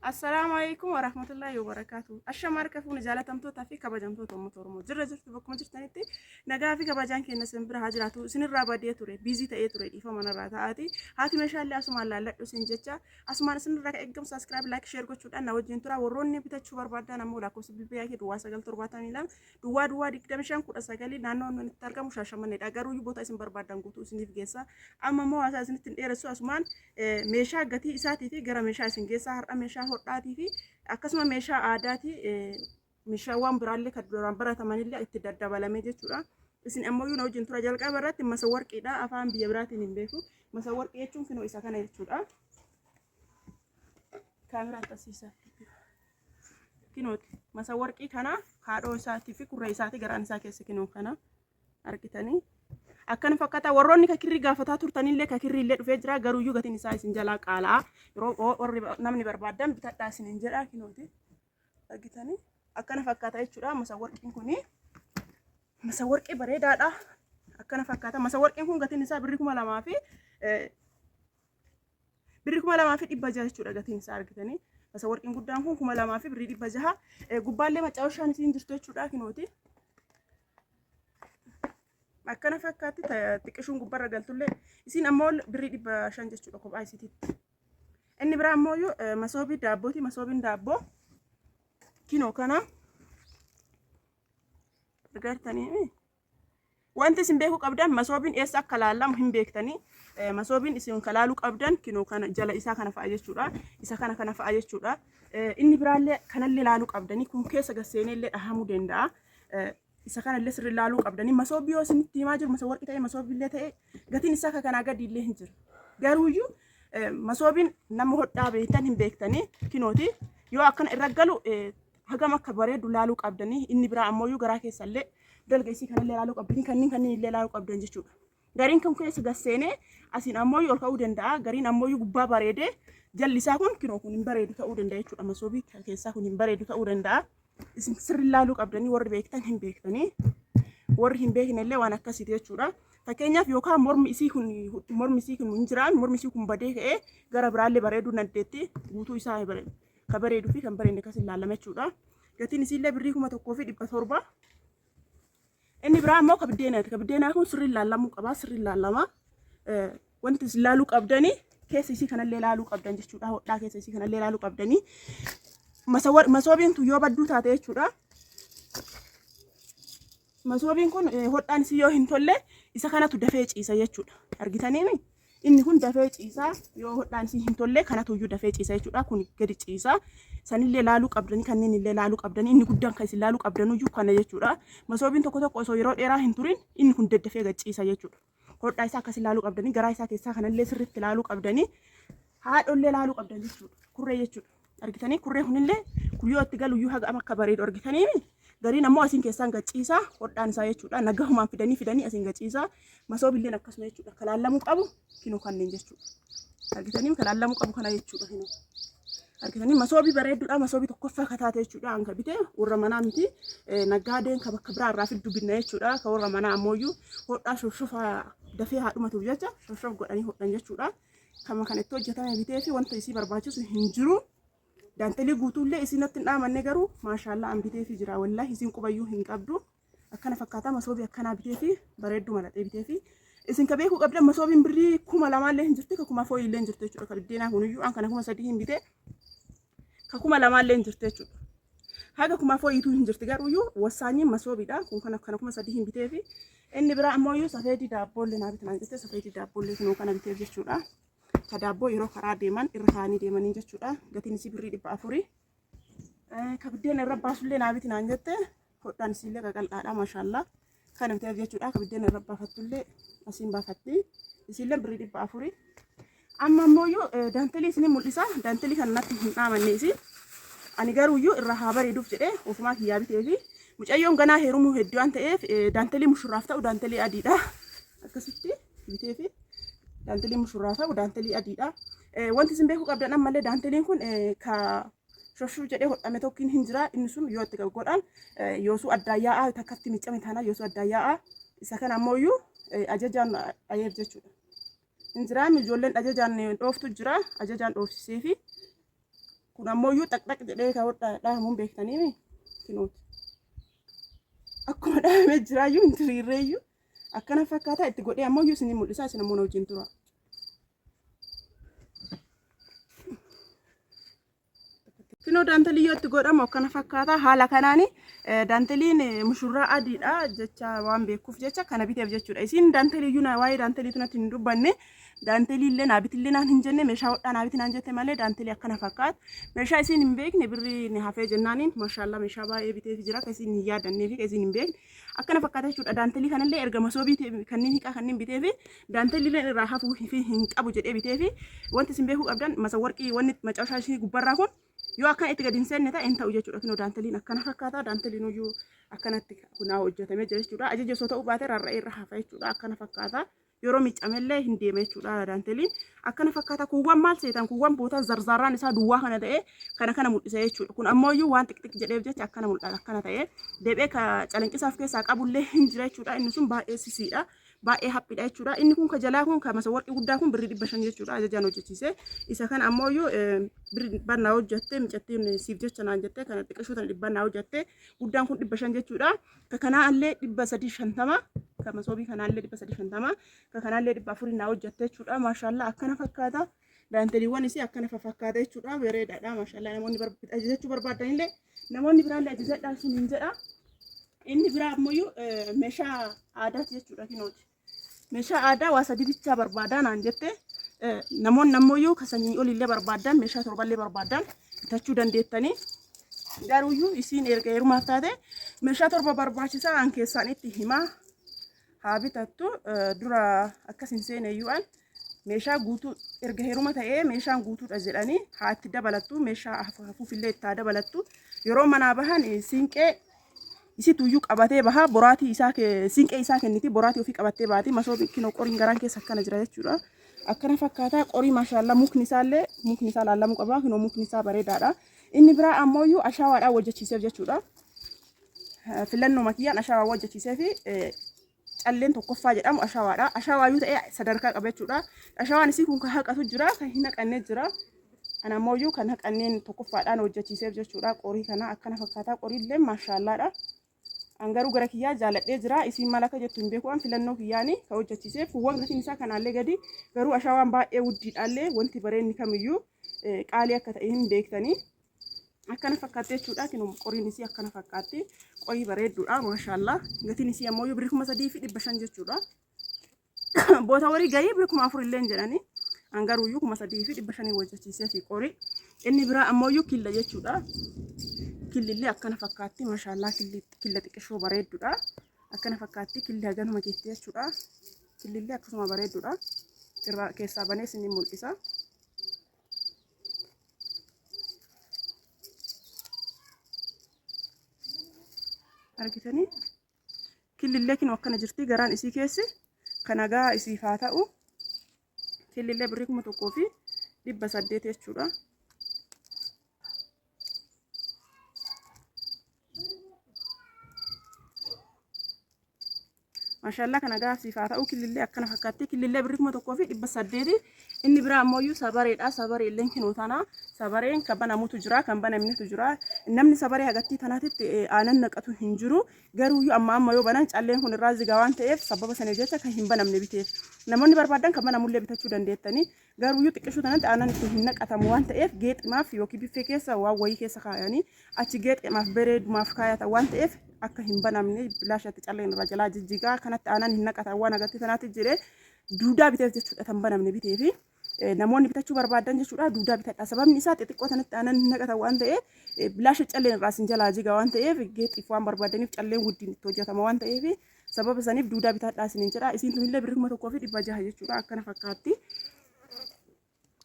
Assalaamu alaikum warahmatullahi wabarakaatu. Ashama harka fuune jaalatamtootaa fi kabajamtoota uummata Oromoo. Jirra jirtu bakkuma jirtanitti nagaa fi kabajaan keenya isin bira haa jiraatu. Isinirraa badee ture, biizii ta'ee ture dhiifama narraa ta'aati. Haati meeshaalee asumaan laalladhu isin jecha asumaan isinirraa kan eeggamu subscribe, like, share gochuudhaan na wajjin tura. Warroonni bitachuu barbaadan ammoo lakkoofsa bilbilaa kee duwwaa 972 duwwaa duwwaa 25 19 naannoo inni itti argamu Shaashamanneedha. Garuu boota isin barbaadan guutuu isiniif geessa. Amma immoo haasaa isinitti hin dheeressu asumaan meeshaa gatii isaatii fi gara meeshaa isin geessaa har'a meeshaa hodhaatii fi akkasuma meeshaa aadaatii meeshaawwan biraallee kan duraan baratamanillee itti daddabalamee jechuudha. Isin ammoo na wajjin tura jalqaba irratti masawarqiidha afaan biyya biraatiin hin beeku. Masawarqii jechuun kinoo isa kana jechuudha. Kaameraa akkasiisa. Kinooti masawarqii kana haadhoo isaatii fi kurree isaatii garaan isaa keessa kinoo kana. Argitanii akkana fakkaata. Warroonni kakirrii gaafataa turtanillee kakirriillee dhufee jira, garuuyyuu gatiin isaa isin jalaa qaala'a. Yeroo warri namni barbaadan bitadhaa isinin jedha. Kinooti, argitanii, akkana fakkaata jechuudha. Masawarqiin kuni masawarqii bareedaadha. Akkana fakkaata. Masawarqiin kun gatiin isaa birrii 2000 fi birrii 2600 jechuudha gatiin isaa. Argitanii, masawarqiin guddaan kun 2000 fi birrii 600. Gubbaallee macaawushaan isiin jirtu jechuudha. Kinooti, akkana fakkaatti. Xiqqishuun gubbarra galtullee isiin ammoo birrii 500 jechuudha kophaa isiititti. Inni biraa ammoo masoobii daabbooti. Masoobiin daabboo kinoo kana argartanii. Wanti isin beekuu qabdan masoobiin eessa akka laallamu hin beektanii. Masoobiin isin ka laaluu qabdan kinoo kana jala isaa kana fa'a jechuudha. Isa kana kana fa'a jechuudha. Inni biraallee kanallee laaluu qabdanii, kun keessa gasseenee dhahamuu danda'a. Isa kanallee sirri laaluu qabdanii. Masoobii yoo isinitti himaa jiru, masa warqii ta'e, masoobiillee ta'e, gatiin isaa akka kanaa gadi illee hin jiru. Garuuyyuu masoobiin nama hodhaa beektan hin beektanii. Kinooti, yoo akkana irra galu hagam akka bareedu laaluu qabdanii. Inni biraa ammoo garaa keessallee dalga isii kanallee laaluu qabdanii, kanneen kanneen illee laaluu qabdan jechuudha. Gariin kan keessa gasseenee asiin ammoo ol ka'uu danda'a. Gariin ammoo gubbaa bareedee jalli isaa kun kinoo kun hin bareedu ta'uu danda'a jechuudha. Masoobii keessaa kun hin bareedu ta'uu danda'a. Isin sirri laaluu qabdanii. Warri beektan hin beektanii. Warri hin beekne illee waan akkasiiti jechuudha. Fakkeenyaaf yookaan mormi isii kun hin jiraan, mormi isii kun badee ka'ee gara biraallee bareeduu dandeetti. Guutuu isaa ka bareeduu fi kan bareedne akkas ilaalama jechuudha. Gatiin isiillee birrii 1700. Inni biraa immoo ka biddeenaati. Ka biddeenaa kun sirrii ilaalamuu qaba. Sirrii ilaalama. Wanti isin ilaaluu qabdanii keessa isii kanallee ilaaluu qabdan jechuudha. Hodhaa keessa isii kanallee ilaaluu qabdanii. Masoobiin tun yoo badduu taate jechuudha. Masoobiin kun hodhaan isii yoo hin tolle isa kanatu dafee ciisa jechuudha. Argitaniimi? Inni kun dafee ciisa. Yoo hodhaan isii hin tolle kanatu iyyuu dafee ciisa jechuudha. Kun gadi ciisa. Sanillee laaluu qabdanii, kanneen illee laaluu qabdanii. Inni guddaan kan isin laaluu qabdanuyyuu kana jechuudha. Masoobiin tokko tokko osoo yeroo dheeraa hin turin inni kun daddafee gad ciisa jechuudha. Hodhaa isaa akkas ilaaluu qabdanii, garaa isaa keessaa kanallee sirriitti ilaaluu qabdanii, haadhollee ilaaluu qabdan jechuudha. Kurree jechuudha. Argitanii, kurree kunillee kun yoo itti galu iyyuu haga akka bareedu argitanii. Gariin ammoo asiin keessaan gachiisa hodhaan isaa jechuudha. Nagahumaan fidanii fidanii asiin gachiisa. Masoobilleen akkasuma jechuudha. Ka laallamuu qabu kinoo kanneen jechuudha. Argitanii, ka laallamuu qabu kana jechuudha kinoo. Argitanii, masoobii bareedduudha. Masoobii tokkoffaa ka taate jechuudha. Anka bite warra manaa miti. Naggaadeen ka bakka biraa irraa fiddu binna jechuudha. Ka warra manaa ammoo hodhaa shoshofa dafee haa dhumatuuf jecha shoshof godhanii hodhan jechuudha. Kama kan itti hojjetame bitee fi wanta isii barbaachisu hin jiru. Daantelii guutuullee isiin natti hin dhaamanne, garuu maashaallaa an bitee fi jira, wallaahi isiin qubayyuu hin qabdu. Akkana fakkaataa masoobii akkanaa bitee fi bareedduu maladhee bitee fi. Isin ka beekuu qabdan masoobiin birrii 2000llee hin jirti, ka kuma fooyyillee hin jirtu jechuudha. Ka biddeenaa kunuyyuu an kana 3000 hin bitee, ka 2000llee hin jirtu jechuudha. Haga kuma fooyyituu hin jirti, garuuyyuu wassaanyiin masoobiidha. Kun kana 3000 hin bitee fi. Inni biraa ammoo safeedii daabboollee naa bitanaan jettee, safeedii daabboollee kunoo kana biteef jechuudha. Ka daabboo yeroo karaa deeman irra kaa'anii deemanii jechuudha. Gatiin isii birrii 400. Ka biddeena irra baasullee naa biti naan jette, hodhaan isiillee qaqal'aadha, maashaallaa. Kana biteef jechuudha. Ka biddeena irra baafattullee asiin baafatti. Isiillee birrii 400. Amma ammoo daantelii isinii mul'isa. Daantelii kana natti hin dhaamanne isin. Ani garuuyyuu irra haa bareeduuf jedhee ofumaa kiyyaa bitee fi mucayyoon ganaa heerumuu hedduu waan ta'eef daantelii mushurraaf ta'u daantelii adiidha. Akkasitti bitee fi daantelii mushurraaf ta'u daantelii adiidha. Wanti isin beekuu qabdan ammallee daanteliin kun ka shoshuu jedhee hodhame tokkiin hin jira. Inni sun yoo itti godhan yoosuu addaan yaa'aa, takkatti miccame taanaan yoosuu addaan yaa'aa. Isa kana ammoo ajajaan dhayeef jechuudha. Hin jiraam, ijoolleen ajajaan dhooftu jira. Ajajaan dhoofsisee fi Kun ammoo iyyuu xaqxaq jedhee ka hodhaa dhahamuun beektaniimi kinooti. Akkuma dhahamee jiraayyuu hin diriirreeyyuu akkana fakkaata itti godhee ammoo iyyuu isinii mul'isaa isin ammoo na wajjin tura. Kinoo daantelii yoo itti godhamu akkana fakkaata. Haala kanaan daanteliin mushurraa adiidha jecha waan beekuuf jecha kana biteef jechuudha. Isiin daantelii iyyuu waa'ee daanteliitu natti hin dubbanne. Daantelii illee naa bitillee naan hin jenne meeshaa hodhaa naa biti naan jette malee daantelii akkana fakkaata. Meeshaa isiin hin beekne birrii ni hafee jennaaniin mashaallaa meeshaa baay'ee biteef jira kan isiin hin yaadannee fi kan isiin hin beekne. Akkana fakkaata jechuudha. Daantelii kanallee erga masoobii kanneen hiqaa kanneen bitee fi daantelii irraa hafuu fi hin qabu jedhee bitee fi wanti isin beekuu qabdan masa warqii wanni macaashaa ishii gubbarraa kun yoo akkana itti gadi hin seenne ta'e hin ta'u jechuudha. Kunoo daanteliin akkana fakkaata. Daanteliin iyyuu akkanatti kunaa hojjetamee jira jechuudha. Ajaja osoo ta'uu baate rarra'ee irra hafa jechuudha. Akkana fakkaata. Yeroo miicamellee hin deema jechuudha daanteliin. Akkana fakkaata. Kuuwwan maal seetan kuuwwan bootaa zarzaarraan isaa duwwaa kana ta'e kana kana mul'isa jechuudha. Kun ammoo iyyuu waan xiqxiq jedheef jecha akkana mul'ata akkana ta'e deebi'ee ka calanqisaaf keessaa qabullee hin jira jechuudha. Inni sun baay'ee sisiidha. Baay'ee haphiidha jechuudha. Inni kun ka jalaa kun ka masa warqii guddaa kun birrii 500 jechuudha. Ajajaan hojjechiise. Isa kana ammoo iyyuu birrii dhibbaan naa hojjette micattiin siif jecha naan jette kana xiqqishuu tana dhibbaan naa hojjette guddaan kun 500 jechuudha. Ka kanaa illee 350 ka masoobii kanaa illee 350 ka kanaa illee 400 naa hojjette jechuudha. Maashaallaa akkana fakkaata. Daanteliiwwan isii akkana fakkaata jechuudha. Bareedaadha maashaallaa namoonni ajajachuu barbaadan illee namoonni biraallee ajajadhaa isiniin jedha. Inni biraa ammoo meeshaa aadaati jechuudha kinooti. Meeshaa aadaa waa sadii bichaa barbaadaa naan jette. Namoonni ammoo ka sanyii oliillee barbaadan meeshaa torballee barbaadan bitachuu dandeettanii. Garuuyyuu isiin erga heerumaaf taate meeshaa torba barbaachisaa an keessaan itti himaa haa bitattu dura akkas hin seeneyyuu an meeshaa guutuu erga heeruma ta'ee meeshaan guutuudha jedhanii haa itti dabalattu meeshaa hafuufillee itti haa dabalattu yeroo manaa bahan siinqee isituyyuu qabatee baha boraatii isaa siinqee isaa kenniti boraatii ofii qabattee baati masoo kinoo qoriin garaan keessa akkana jira jechuudha akkana fakkaataa qorii maashaallaa mukni isaallee mukni isaa laallamuu qaba kinoo mukni isaa bareedaadha inni biraa ammooyyuu ashaawaadhaan hojjechiiseef jechuudha filannoo makiyyaan ashaawaa hojjechiisee fi calleen tokkoffaa jedhamu ashawaadha. Ashawaayyuu ta'ee sadarkaa qaba jechuudha. Ashawaan isii kun kan haqatu jira, kan hin haqanne jira. Ana ammoo kan haqanneen tokkoffaadhaan hojjechiiseef jechuudha. Qorii kana akkana fakkaataa qoriillee maashaallaadha. An garuu gara kiyyaa jaaladhee jira. Isiin maal akka jettu hin beeku. An filannoo kiyyaani kan hojjechiiseef. Kuuwwan gatiin isaa kanaallee gadi. Garuu ashawaan baay'ee wuddiidhaallee wanti bareenni kamiyyuu qaalii akka ta'e hin beektanii. Akkana fakkaatti jechuudha. Kinoo qoriin isii akkana fakkaatti. Qorii bareedduudha maashaallah. Gatiin isii ammoo birrii 3500 jechuudha. Boota warii gahii birrii 4000 illee hin jedhani. An garuuyyuu 3500 hojjechiisee fi qorii. Inni biraa ammoo killa jechuudha. Killi illee akkana fakkaatti maashaallah killi killa xiqqishoo bareedduudha. Akkana fakkaatti killi haganuma jetti jechuudha. Killi illee akkasuma bareedduudha. Irraa keessaa banee isin mul'isa. Argitanii killillee kinoo akkana jirti garaan isii keessi kan nagaa isiif haa ta'u killillee birrii 1800 jechuudha. Maashaallah kana gaaf siif haa ta'u killillee akkana fakkaatti killillee birrii 1800 inni biraa ammoo sabareedha sabaree illee kinoo tana sabareen kan banamutu jira kan banamnetu jira namni sabaree hagattii tanaatitti aanan naqatu hin jiru garuuyyuu amma amma yoo banan calleen kun irraa zigaa waan ta'eef sababa saniif jecha kan hin banamne biteef namoonni barbaadan kan banamullee bitachuu dandeettanii Garuuyyuu xiqqishuu tanatti aannan itti hin naqatamu waan ta'eef geeximaaf yookiin biffee keessa waan wayii keessa kaayanii achi geeximaaf bareedumaaf kaayatan waan ta'eef akka hin banamne bilaashatti calleen irraa jalaa jijjigaa kanatti aannan hin naqatan waan agartee tanaatti jedhee duudaa biteef jechuudha tan banamne biteefi namoonni bitachuu barbaadan jechuudha duudaa bitadha sababni isaa xixiqqoo tanatti aannan hin naqatan waan ta'eef bilaasha calleen irraa isin jalaa jiga waan ta'eef geexiif waan barbaadaniif calleen wuddiin itti hojjetama waan ta'eef Sababa saniif duudaa bitadhaa isiniin jedha. Isiin tunillee birrii 1600 jechuudha. Akkana fakkaatti.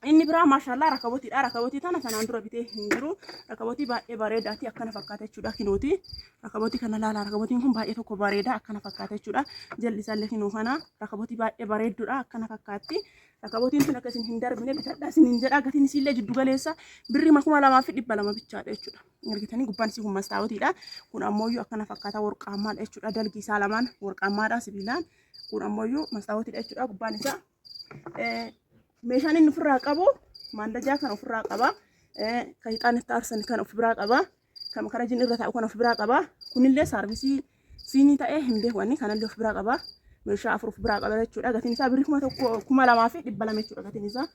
Inni biraa maashaallah rakabotiidha. Rakabotii tana sanaan dura bitee hin jiru. Rakabotii baay'ee bareedaati. Akkana fakkaata jechuudha kinooti. Rakabotii kana laala. Rakabotiin kun baay'ee tokko bareeda. Akkana fakkaata jechuudha. Jalli isaallee kinoo kana. Rakabotii baay'ee bareedduudha. Akkana fakkaatti. Rakabotiin tun akka isin hin darbine bitadhaa isiniin jedha. Gatiin isiillee jiddu galeessa birrii 2200 bichaadha jechuudha. Argitanii gubbaan isii kun mastaawotiidha. Kun ammooyyuu akkana fakkaata worqaammaadha jechuudha. Dalgi isaa lamaan worqaammaadha sibiilaan. Kun ammooyyuu mastaawotiidha jechuudha gubbaan isaa. Meeshaan inni ofirraa qabu maandajaa kan ofirraa qaba. Kan ixaana itti aarsan kan of biraa qaba. Kan karajiin irra taa'u kan of biraa qaba. Kunillee saarvisii siinii ta'ee hin beeku ani kanallee of biraa qaba. Meeshaa afur of biraa qaba jechuudha. Gatiin isaa birrii 1000 2200 jechuudha gatiin isaa.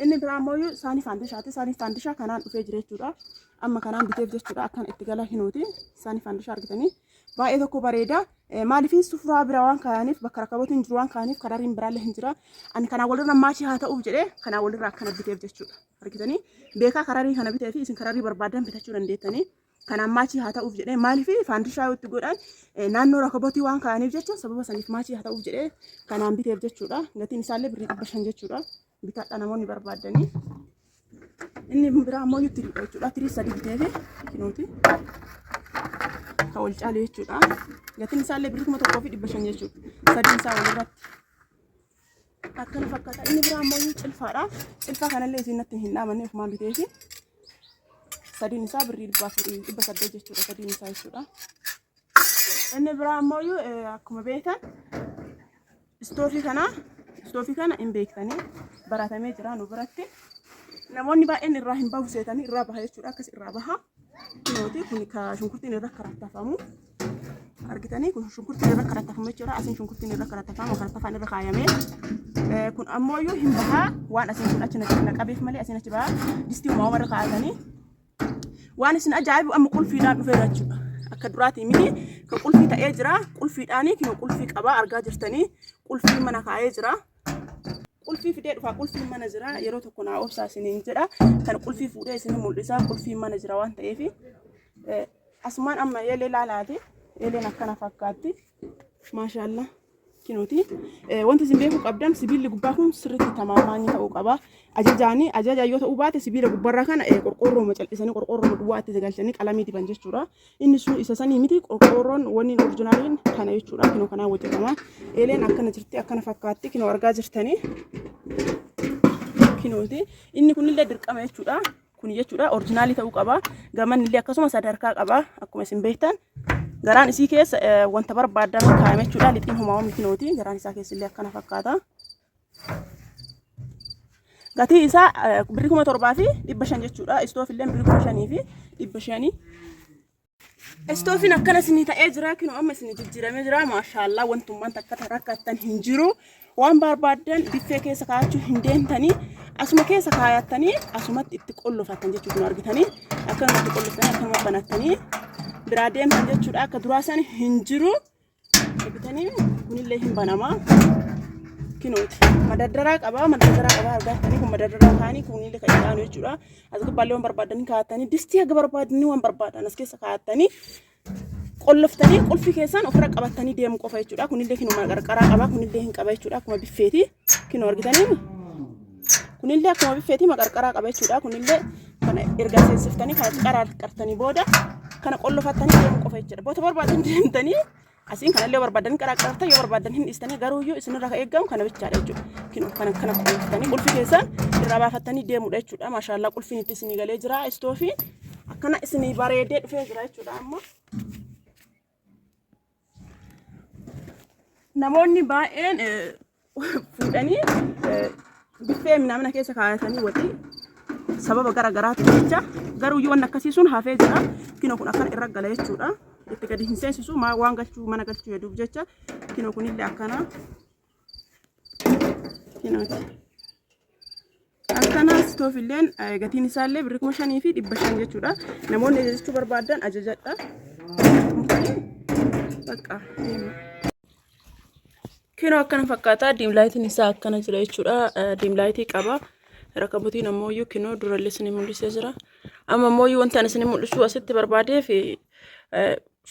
Inni biraa ammoo saanii faandishaati. Saanii faandishaa kanaan dhufee jira jechuudha. Amma kanaan biteef jechuudha. Akkan itti gala hinuuti. Saanii faandishaa argitanii. Baay'ee tokko bareeda. Maaliif sufuraa bira waan kaayaniif bakka rakkabotiin jiru waan kaayaniif karariin biraallee hin jira. Ani kanaan walirra maachii haa ta'uuf jedhee kanaan walirra akkana biteef jechuudha. Argitanii beekaa kararii kana bitee fi isin kararii barbaadan bitachuu dandeettanii. Kanaan maachii haa ta'uuf jedhee maaliif faandishaa yoo itti godhan naannoo rakabotii waan kaayaniif jecha sababa saniif maachii haa ta'uuf jedhee kanaan biteef jechuudha. Gatiin isaallee birrii 500 jechuudha. Bitadha namoonni barbaaddanii. Inni biraa ammoo tiriidha jechuudha. Tirii sadi bitee fi kinooti. Kan wal caalu jechuudha. Gatiin isaallee birrii 1500 jechuudha. Sadiin isaa walirratti. Akkana fakkaata. Inni biraa ammoo cilfaadha. Cilfaa kanallee isin natti hin dhaamanne ofumaan bitee fi sadiin isaa birrii 400 800 jechuudha. Sadiin isaa jechuudha. Inni biraa ammoo akkuma beektan istoofii kana istoofii kana hin beektanii baratamee jira nu biratti. Namoonni baay'een irraa hin bahu seetanii irraa baha jechuudha. Akkas irraa baha. Kunooti kun ka shunkurtiin irra karattafamu. Argitanii kun shunkurtiin irra karattafamu jechuudha. Asiin shunkurtiin irra karattafamu karattafaan irra kaayamee. Kun ammoo hin bahaa waan asiin kun achi na qabeef malee asiin achi baha. Distii uumamaa irra kaayatanii. Waan isin ajaa'ibu amma qulfiidhaan dhufeera jechuudha. Akka duraatii miti kan qulfii ta'ee jira. Qulfiidhaanii kinoo qulfii qabaa argaa jirtanii qulfii mana kaa'ee jira. Qulfii fidee dhufa qulfiin mana jira yeroo tokko naa obsaa isiniin jedha. Kan qulfii fuudhee isin mul'isa qulfiin mana jira waan ta'eef. Asumaan amma eelee laalaati. Eeleen akkana fakkaatti. Maashaallah. Kinooti. Wanti isin beekuu qabdan sibiilli gubbaa kun sirriitti tamaamaanii ta'uu qaba. Ajajaanii ajaja yoo ta'uu baate sibiila gubbarraa kana qorqoorrooma cal'isanii qorqoorrooma duwwaa itti galchanii qalamii diban jechuudha. Inni sun isa sanii miti qorqoorroon wanni orjinaaliin kana jechuudha. Kinoo kanaan hojjetama. Eeleen akkana jirti akkana fakkaatti kinoo argaa jirtanii. Kinooti. Inni kunillee dirqama jechuudha. Kun jechuudha orjinaalii ta'uu qaba. Gamanni illee akkasuma sadarkaa qaba akkuma isin beektan. Garaan isii keessa wanta barbaadame kaayame jechuudha. Lixiin homaa kinooti. Garaan isaa keessa illee akkana fakkaata. Gatii isaa birrii 7500 jechuudha. Istoof illee birrii 5500. Istoofiin akkana isinii ta'ee jira. Kinoo amma isinii jijjiiramee jira. Maashaallaa wantummaan takka rakkattan hin jiru. Waan barbaaddan biffee keessa kaa'achuu hin deemtanii asuma keessa kaayattanii asumatti itti qollofattan jechuudha. Kun argitanii akkanuma itti qolloftanii akkanuma banattanii biraa deemtan jechuudha. Akka duraa san hin jiru. Argitanii kunillee hin banama. Kinooti. Madardaraa qaba. Madardaraa qaba argattanii kun madardaraa kaanii kunillee kan itti aanu jechuudha. As gubbaallee waan barbaadanii kaa'attanii distii haga barbaadanii waan barbaadan as keessa kaa'attanii qolloftanii qulfii keessaan ofirra qabattanii deemu qofa jechuudha. Kunillee kinuma qarqaraa qaba. Kunillee hin qaba jechuudha. Akkuma biffeeti. Kinoo argitanii kunillee akkuma biffeeti maqarqaraa qaba jechuudha. Kunillee kana erga seensiftanii kana qarqartanii booda kana qollofattanii deemu qofa jechuudha. Boota barbaadan deemtanii asiin kanallee barbaadan qarqartan yoo barbaadan hin dhiistanii garuu iyyuu isinirra kan eegamu kana bichaadha jechuudha. Kinoo kana kana qolloftanii qulfii keessan irraa baafattanii deemudha jechuudha. Maashaallaa qulfiin itti isinii galee jira. Istoofiin akkana isinii bareedee dhufee jira jechuudha amma. Namoonni baay'een fuudhanii biffee minaamina keessa kaayatanii waxii sababa gara garaatiif jecha garuu waan akkasii sun hafee jira. Kinoo kun akkana irra gala jechuudha. Itti gadi hin seensisu waan galchuu mana galchuu hedduuf jecha kinoo kunillee akkana kinooti. Akkana istoofilleen gatiin isaallee birrii 5500 jechuudha. Namoonni ajajachuu barbaadan ajajadha. Bakka deema. Kinoo akkana fakkaata. Diimlaayitiin isaa akkana jira jechuudha. Diimlaayitii qaba. Rakabotiin ammoo iyyuu kinoo durallee isinii mul'isee jira. Amma ammoo iyyuu wanta ani isinii mul'isuu asitti barbaadeef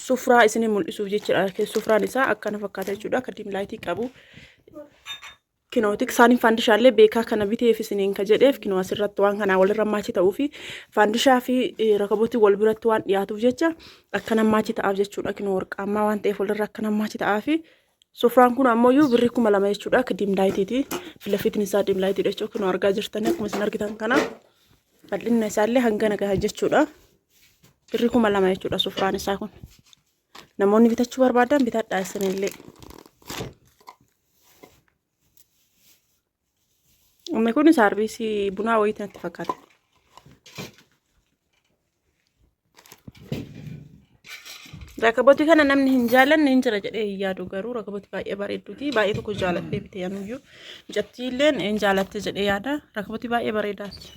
sufraa isinii mul'isuuf jechuudha. Sufraan isaa akkana fakkaata jechuudha. Akka diimlaayitii qabu. Kinoo saaniin faandishaallee beekaa kana biteef isiniin ka jedheef kinoo asirratti waan kanaa walirra maachi ta'uu fi faandishaa fi rakabotii wal biratti waan dhiyaatuuf jecha akkana maachi ta'aaf jechuudha. Kinoo warqaammaa waan ta'eef walirra akkana maachi ta'aa fi sufraan kun ammoo iyyuu birrii 2000 jechuudha. Akka diimlaayitiiti. Filafiitiin isaa diimlaayitiidha jechuudha. Kinoo argaa jirtanii akkuma isin argitan kana bal'inna isaallee hangana gaha jechuudha. Birrii 2000 jechuudha sufraan isaa kun. Namoonni bitachuu barbaadan bitadhaa isinillee. Inni kun saarviisii bunaa wayiiti natti fakkaata. Rakabooti kana namni hin jaalanne hin jira jedhee hin yaadu, garuu rakabooti baay'ee bareedduuti. Baay'ee tokko jaaladhee bite anuyyuu. Mucattiilleen hin jaalatte jedhee yaada. Rakabooti baay'ee bareedaati.